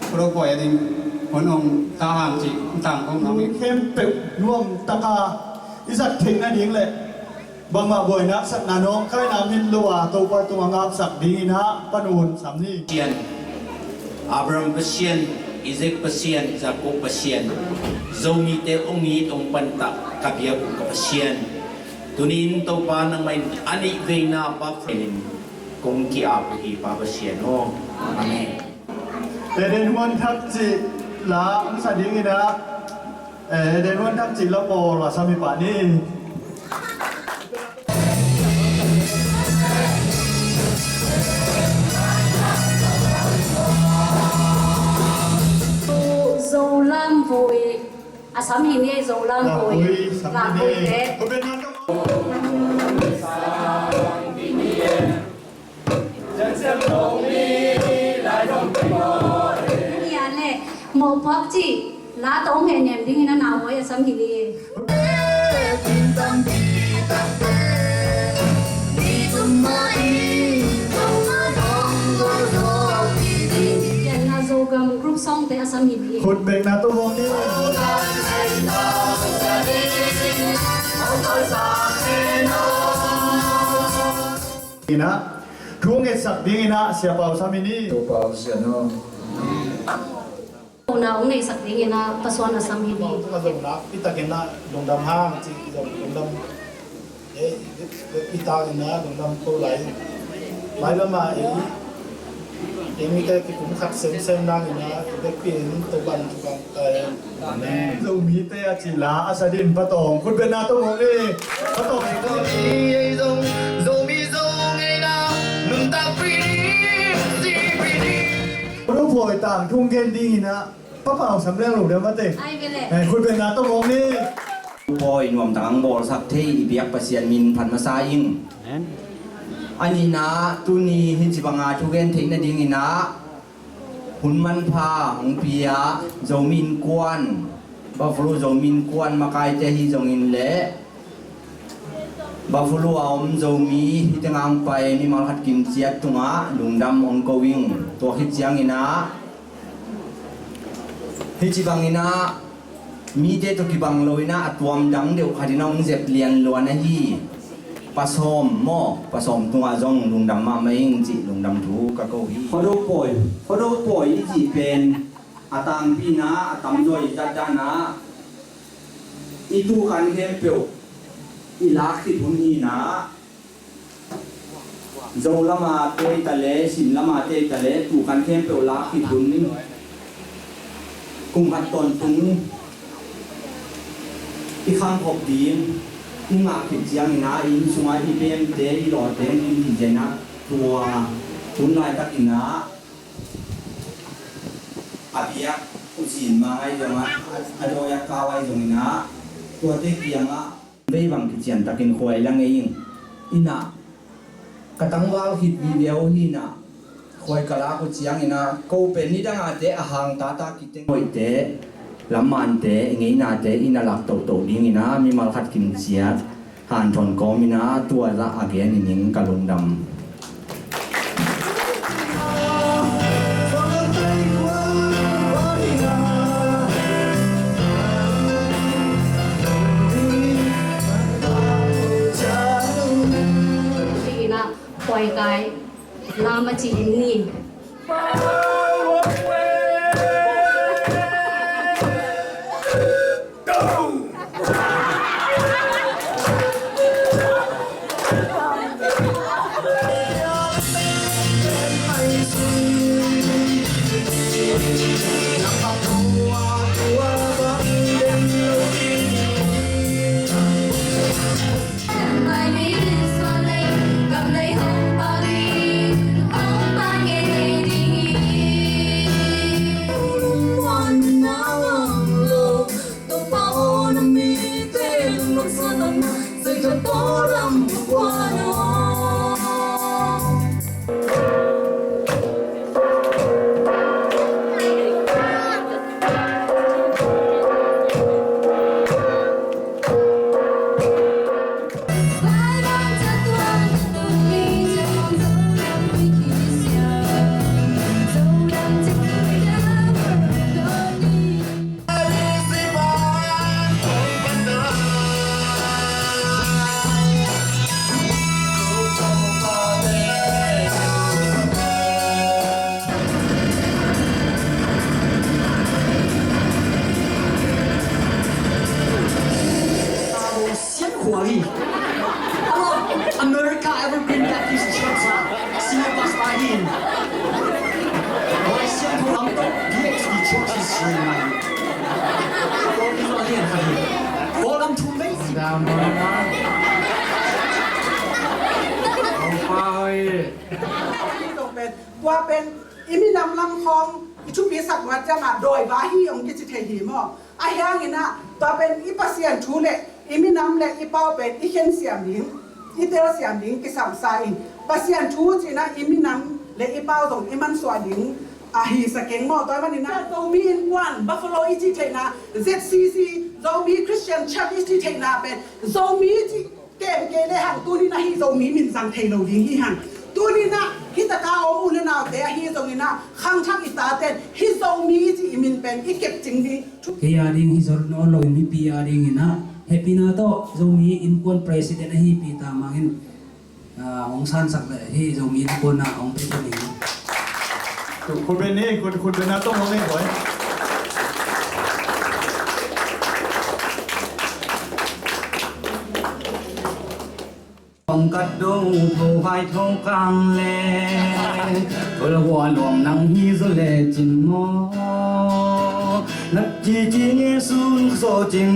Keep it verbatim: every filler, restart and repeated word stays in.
Khuado pawi a ding hun hong ta hang cih tang kong nong hi. Khempeuh nuam taka i zat theih nading le bangmah buaina, haksatna, nawngkaina om lo a, Topa tungah ngaksak dingin ah panun sam ni. Pasian, Abraham Pasian, Isaac Pasian, Jacob Pasian, Zomite hong it hong pantah ka biak uh ka Pasian, tuni-in Topa nangmah in a nih veina pa friend in kong ki-ap uh hi, Pa Pasian aw. Amen. Eden huan thak cih la hong sa dingin ah, eh, Eden huan thak cih la pawl a sam hi pah ni. Zolam voi a sam hi ni, Zolam voi. Voi sam hi ni. Voi te. Nia le mawhpuak cih la tawh hong hehnem dingin a nau hoi a sam hi ni. Pianna Zogam group song te a sam hi ni. Khut bekna tawh mawh ni. Inah thu ngetsak dingin ah Sia Pau sam hi ni. Sia Pau, Sia no. Na hong neisak dingin ah Pasuan a sam hi ni. Tung a zong nak i takin ah lungdam hang ci, i zong lungdam. Eh, i takin ah lungdam ko lai. Mailam ah ei, ei mite kikum khat semsem nangin ah i bekpi in Topan thupha. Amen. Zomite a cih la a sa dingin Pa Tawng khut bekna tawh mawh ni. Pa Tawng. Zomi zong, Zomi zong ei na nuntakpih ding, sihpih ding. Khuado pawi tangthu gen dingin ah Pa Pau sam leng lo deuh mate. Ai, ve le. Eh, khut bekna tawh mawh ni. Pawi nuamtak hong bawlsak thei i biak Pasian min phat masa ing. Amen. A nihna, tuni hih ci banga thugen theih nadingin ah hun manpha hong pia Zomi Innkuan, Buffalo Zomi Innkuan makaite ahi zongin le Buffalo a om Zomi hih tengah hong pai mimal khat kimciat tungah lungdam hong ko ing. Tua khit ciangin ah hih ci bangin ah mite tawh kibang loin ah a tuam dang deuh khatin ah hong zep lian luan ahi Pa Sawm maw, Pa Sawm tungah zong lungdam mahmah ing cih lungdam thu ka ko hi. Khuado pawi, Khuado pawi i cih pen a tangpi in ah a tamzaw i zat dan ah i tuukan khempeuh i lak khit hun hi in ah, Zo lama te i ta le, Sim lama te i ta le, tuukan khempeuh lak khit hun, kum khat tawntung i khangkhop ding i ngah khit ciangin ah, i inn sungah i pemte, i lawte in ding hi ciangin ah, tua hun laitakin ah a biak uh cin ma ngai zongah, a dawi a kau ai zongin ah, tuate kiangah vei bang kician takin khuai la ngei ing. Inah ka tangval khit vive uh hi inah, khuai ka lak uh ciangin ah, ko pen nidang a te a hang tata kiteng hoihte, lamante, i ngeinate in a lak tohtoh dingin ah mimal khat kimciat hanthawn kawmin ah tua zah a gen in ing ka lungdam. Ina, khuaikai, lam a ci in ni. Wali. America Evergreen Baptist Church ah senior pastor hi. Oi, siang ko lam to B H B Church is very mighty. Ko ki zo lian kha hi. Ko lam thu mei si. Dam ba. Ong pa oi. Tua pen i minam lam khawng i thupi sak nuat ciangah dawi va hi ong kici thei hi maw? Ahi hangin ah tua pen i Pasian thu le i minam le i pau pen i khen siam ding, i tel siam ding kisam sa in. Pasian thu cih nah i minam le i pau zong i mansuah ding ahi sa keng maw? Tua manin ah Zomi Innkuan Buffalo i cih theihna, Z C C, Zomi Christian Church i cih theihna pen Zomi cih kem kei le hang tuni nah hih Zomi min zang thei lo ding hi hang. Tuni nah hih taka om u le naute ahi zongin ah khangthak i taten hih Zomi cih i min pen i kepcing ding. Kei a ding hi zot nawn lo in mipi a dingin ah hehpihna tawh Zomi Innkuan President ahi Peter Mang in, ah, hong sansak le hih Zomi Innkuan ah hong pia ding. Khut beng ni, khut, khut beng na tong hong ni boy. Pangkat dong tho vai tho kang le tho la hua luang nang hi zo le cin maw? Nat ci ci nge sun so cin.